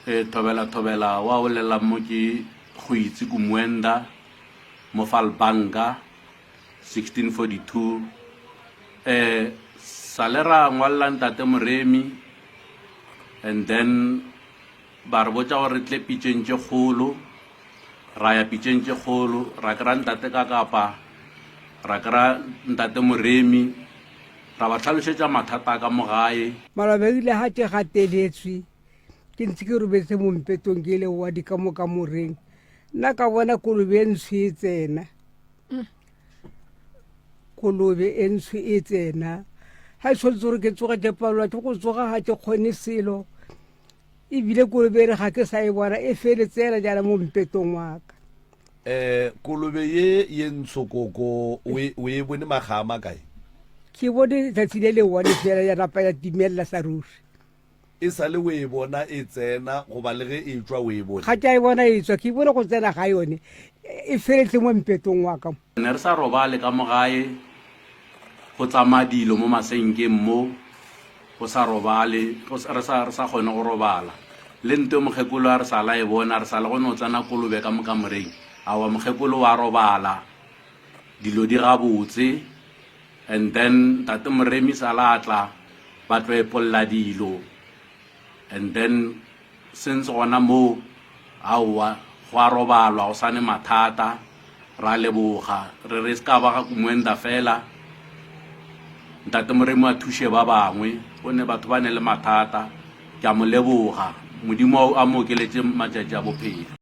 E, thobela thobela wa o lelang mo ke go itse Kumuenda mo Falbanka 1642. Eh sale ra ngwalela ntate Moremi and then ba re botša gore re tle pitšeng tše kgolo ra ya pitšeng tše kgolo ra kry-a ntate ka kapa ra kry-a ntate Moremi ra ba hlalošetša mathata a ka mo gae. Maloba ebile ga ke gateletswe ke ntse ke robetse mo mpetong ke le wa di ka mo kamoreng nna ka bona kolobe e ntsho e tsena kolobe e ntsho e tsena ga e tshwanetse gore ke tsoga ke palelwa ke go tsoga ga ke kgone selo ebile kolobe re ga ke sa e bona e feletsela jaana mo mpetong wa ka um kolobe ye ye ntsho koko o e, e bone maga a makae ke bone letsatsi le le one fela ya napa ya timelela sa ruri E sa le o e bona e tsena goba le ge e tšwa o e bone? Ga ke a e bona e tšwa, ke bone go tsena ga yone e feletse mo mpetong wa ka. Ne re sa robale ka mo gae, go tsamaya dilo mo masenkeng mo, go sa robale, re sa, re sa kgone go robala. Le nto mokgekolo a re sa la e bona, re sa le go no tsena kolobe ka mo kamoreng. Aowa mokgekolo wa robala, dilo di gabotse. And then Ntate Moremi sala a tla ba tlo epolla dilo and then since gona moo aowa go a robalwa go sane mathata ra leboga re re se ka ba ga Kumwenda fela Ntate Moremi a thuše ba bangwe gonne batho ba ne le mathata ke a mo leboga Modimo a mo okeletse matšatši a bophelo.